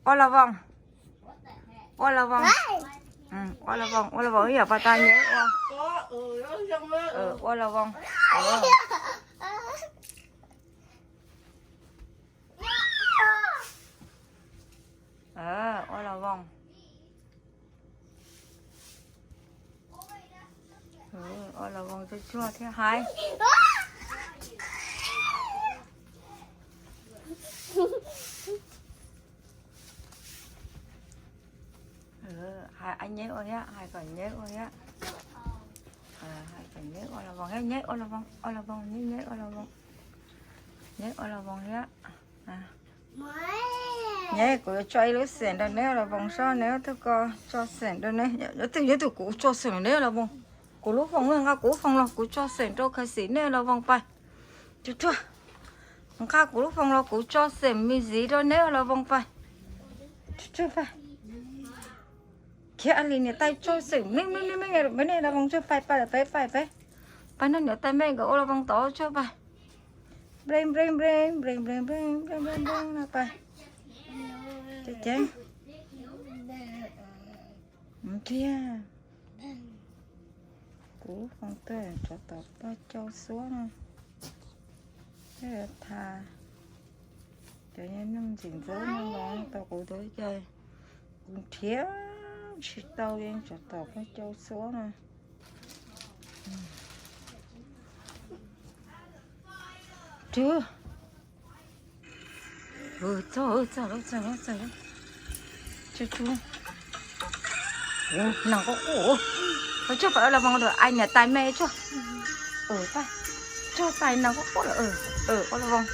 Ua los voos. Ua los voos. Ua los voos, ua los voos ib yam pab tas nyev ua. Ua los voos. Ua los voos. Ua los voos tsuag tsuag thiab hais. Hais nyeb ua thiab, hais kom nyeb ua thiab. Hais kom nyeb ua los voos thiab, nyeb ua los voos, ua los voos, nyeb, nyeb ua los voos. Nyeb ua los voos thiab. Nyeb, kuv yuav tso ib lub xeem rau neb ua los voos seb neb ob tug ko tso xeem rau neb. Yog tus, yog tus kuv tso xeem neb ua los voos. Kuv lub foos, nqa kuv lub foos los kuv tso xeem rau khaws xim neb ua los voos pais. Tsuag tsuag. Nqa kuv lub foos los kuv tso xeem me ntsis rau neb ua los voos pais. Tsuag tsuag pais. Khiav, a li niam tais tso xeem me me me me me nej los voos tsuag pais pais pais pais pais. Pais nrog niam tais me nkawd ua los voos tod tsuag pais. Nplees nplees nplees nplees nplees nplees nplees nplees nplees no pais. Ces ces thiab. Kuv lub foos tuaj tsov tom paj cau xuab no. Tha cov nyob noj ntxim ntxub no los tau kuv tus cas kuv nrhiav tsis tau li, tsov tom paj cau xuab no. Rwg. Txog, txog, txog, txog. Tsuag tsuag. Nees quaj quaj. Tsuag pais ua los voos lawm, ai niam tais me tsuag. Tsuag pais, nees quaj quaj lawm. Ua los voos.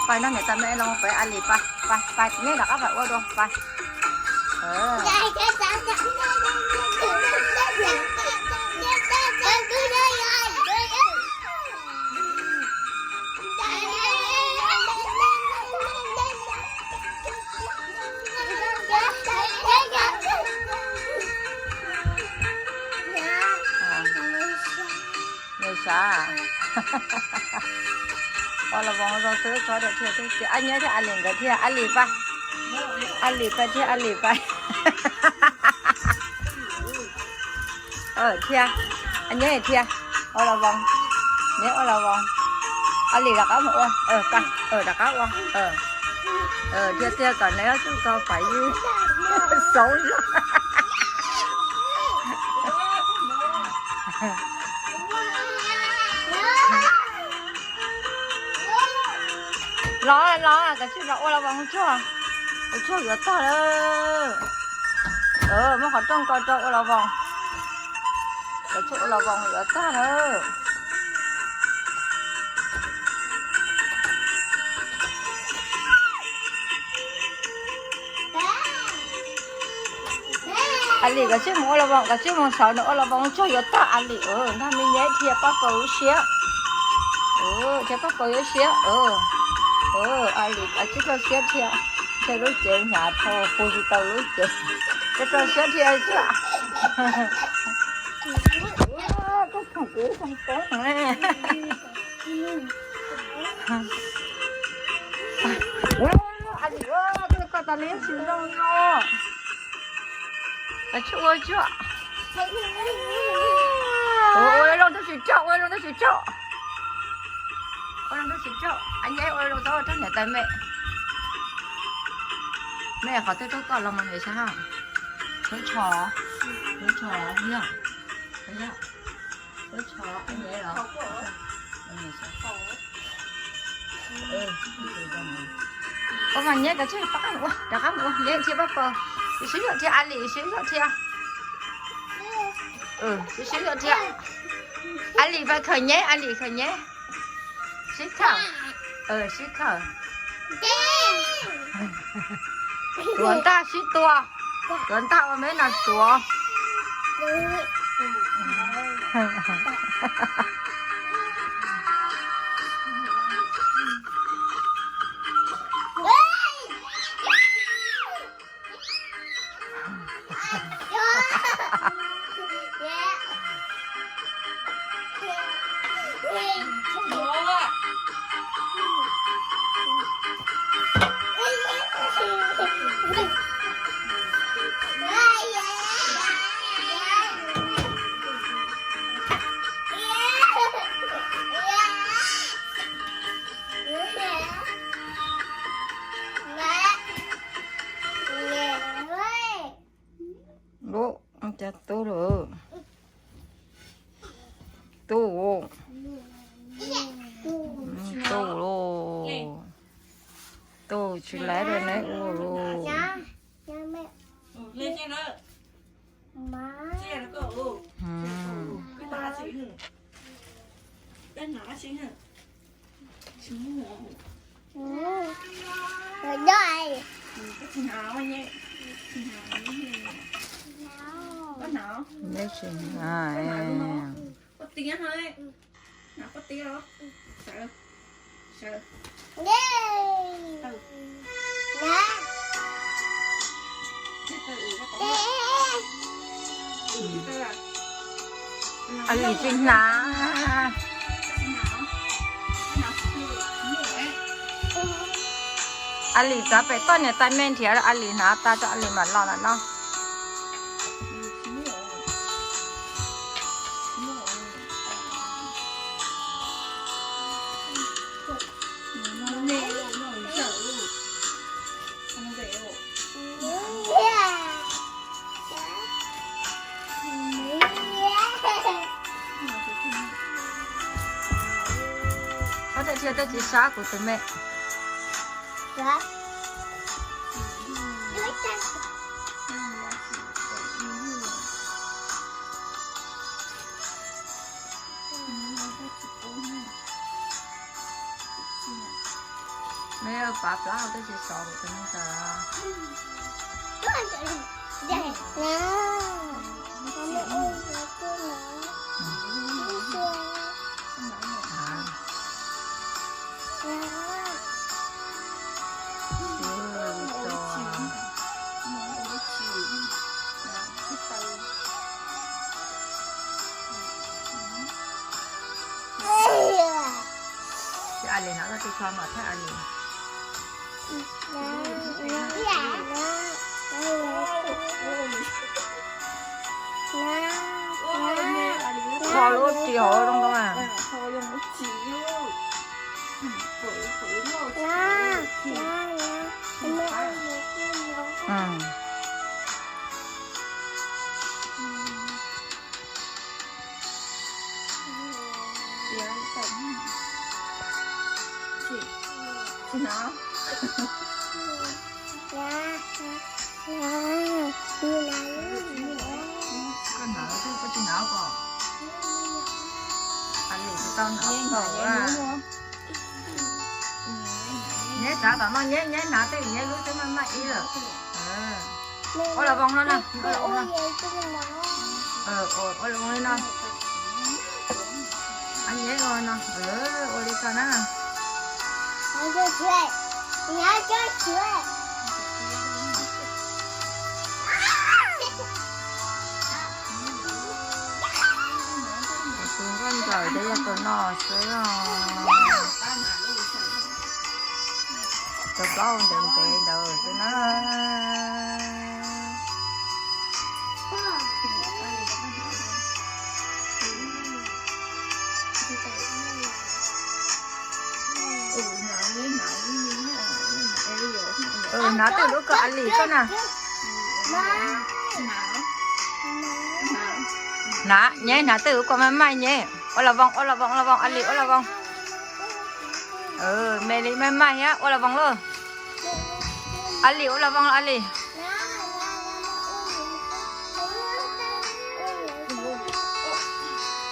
Pais nrog niam tais me los pem a lis pais, pais, pais, neb rov qab pais ua dua, pais. Nws sav. Ua los voos zoo xwb, tso rau thiaj, thiaj, thiaj, a nyob thiab a lis nkawd thiaj, a lis pais. A lis pais thiab, a lis pais. Thiab, a nyob thiab, ua los voos, neb ua los voos. A lis rov qab mus ua, pais, rov qab ua. Thiaj tiag kom neb ob tug ko pais ywg xauv zog. Los, los, kav tsij los ua los voos tsuag. Ua tsuag yuav tag lawm. Muab qhov rooj ko rau ua los voos. Kav tsij ua los voos yuav tag lawm. A lis kav tsij mus ua los voos, kav tsij mus saum nws ua los voos tsuag yuav tag a lis. Nrog me nyab dhia paj paus lub siab. Dhia paj paus lub siab. A lis kav tsij rau siab dhia. Dhia lub cev hnyav dhau pug tsis tau lub cev. Rau rau siab dhia xwb. Koj khoom kuv khoom tod. A lis, koj tas li tsis zoo no. Kav tsij ua tsuag. Ua zoo tab sis raug, ua zoo tab sis raug. Ua zoo tab sis raug, a nyab ua zoo tau rau niam tais me. Me qhov twg rau koj los mas niam sav ha. Lub tsho, lub tsho, lub tsho, a nyab los. Ua zoo, ua zoo, ua zoo, Nyeb, rov qab mus ua, rov qab mus ua nyeb thiab pab paws. Sib zog thiab, a lis sib zog thiab. Sib zog thiab. A lis pab khaws nyeb, a lis khaws nyeb. Sib khaws. Sib khaws. Tuav ntaj sib tua. Tuav ntaj ua me no tuav. Lub, cas tu lawm? Tu, tu lauj. Tu tsis laiv rau neb ua lauj. Neb tsis hnav. A lis tsis hnav. A lis txav pem toj niam tais me nrhiav, a lis hnav tas rau a lis mam los ntawm no. Ob tej tsis, tej tsis sab kuv tus me. Neb pav plab hauv tej tsis sov kuv tus me ntawd. Ces a lis hnav tau ris tsho mas thiab a lis. Kho lub ris hauv zoo nkauj na. Koj hnav xwb koj tsis hnav ko. A lis tsis tau hnav ko. Nyeb tsav tom no, nyeb, nyeb hnav tej nyeb lub twb maj maj ib lawm. Ua los voos no na, ua los voos no. Ua los voos li no. Nyeb ua no, ua li ko na. Tus nkauj ntxawm ces yog tus no xwb os. Tus plaub ntev ntev ntawd xwb na. Hnav tej lub ko a lis koj na. Hnav nyeb, hnav tej lub ko maj maj nyeb. Ua los voos, ua los voos, ua los voos, a lis ua los voos. Me li maj maj thiab, ua los voos lauj. Ali ua las voos, Ali.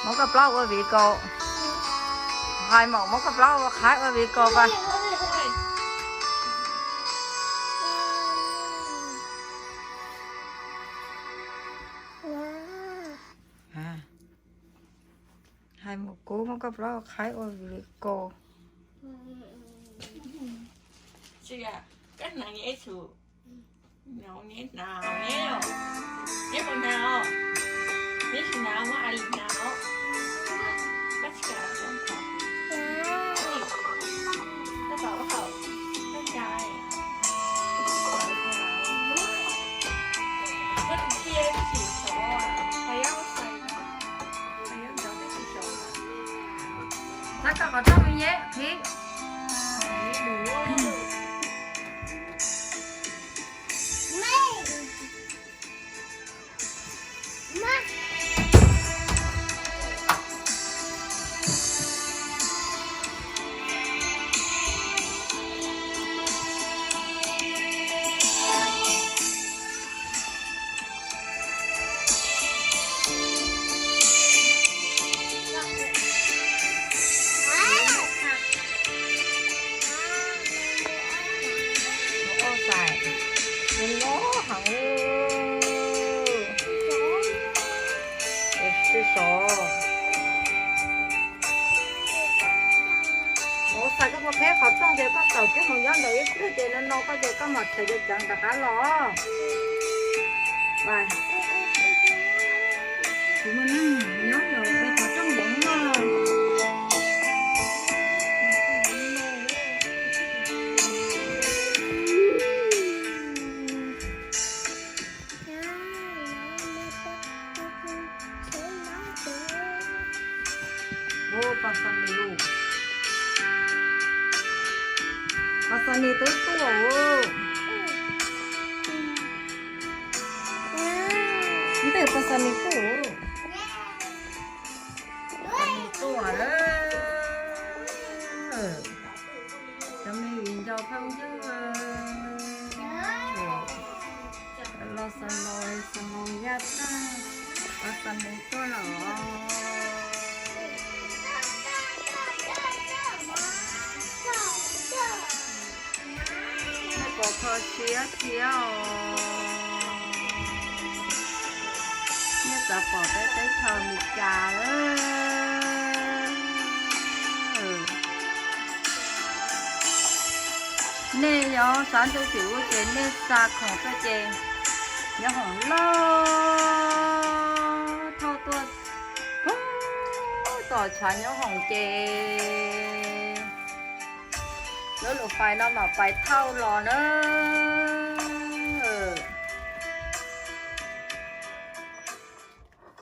Muab koj plaub ua viv kaus. Hais mam muab koj plaub ua qhaib ua viv kaus pas. Hais mus kub muab koj plaub ua qhaib ua viv kaus. Txav koj qhov rooj me nyeb qhib. Ua xais, ua loj heev. Sib sov. Ua xais, koj puas qheb qhov rooj ces koj tawm kiag mus nyob ntawm ib pliag ces no no koj ces koj mam rhais ceev ceev rov qab los. Kuv mas nyob ntawm qhov rooj zoov no. Ua pas xas nis, pas xas nis twb tuaj. Ntes pas xas nis tuaj. Pas xas nis tuaj lawm. Cov me viv ncaus phooj ywg, los xas nis, xas nis yaj tag, pas xas nis tuaj lawm. Nej puas kho siab thiab os? Nej xav pom peb teb chaws Amelikas lawm. Nej yog sab ntuj tim ub ces nej xa khoom tuaj ces nyob hoom loj thauj tuaj puag tom tshav nyob hoom ces lub lus fais no mam pais thauj los na.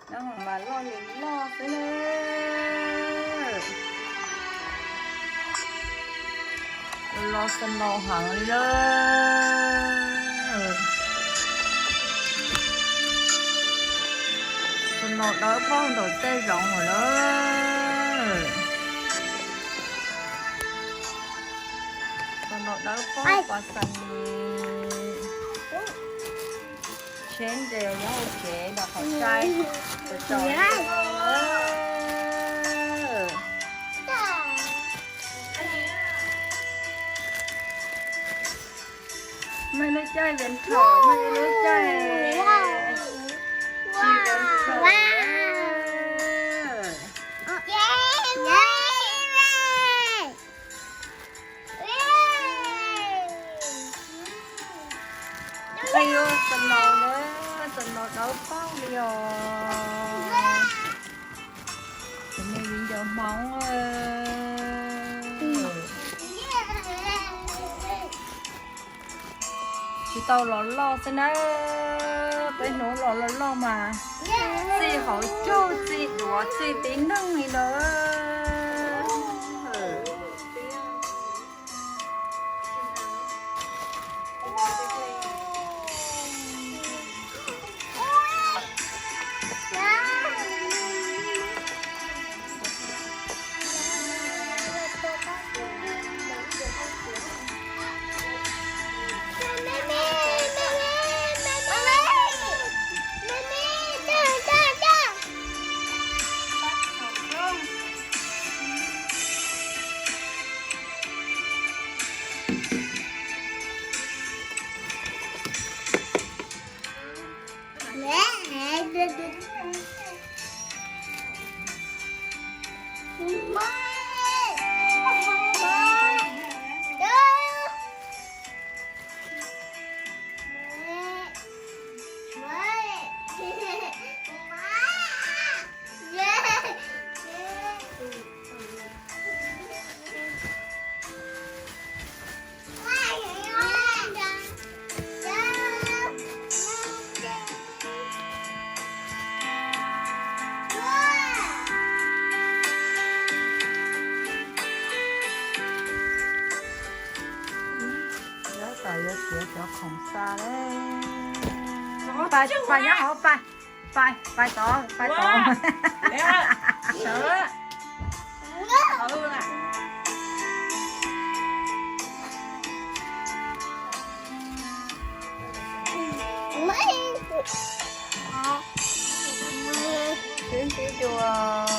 Nyob hoom mas loj li loj xwb na. Los snow heev li lawm. Snow dawb paug ntawm tej zoov lawm na. Snow dawb paug pas xas nis. Tsheb nres nyob hauv tsev nram qhov rai. Muaj lub caij vias nthos, muaj lub caij tsis vias nthos. Qij ua snow na, snow dawb paug li os. Cov me viv ncaus Hmoob, tsis tau los loj xwb na, peb hnub los loj loj mas txij hauv caug, txij duav, txij tib neeg li ntawd. Xa le. Pais, pais nyob hauv, pais, pais, pais tod, pais tod. Sawv. Ib ntsis dua.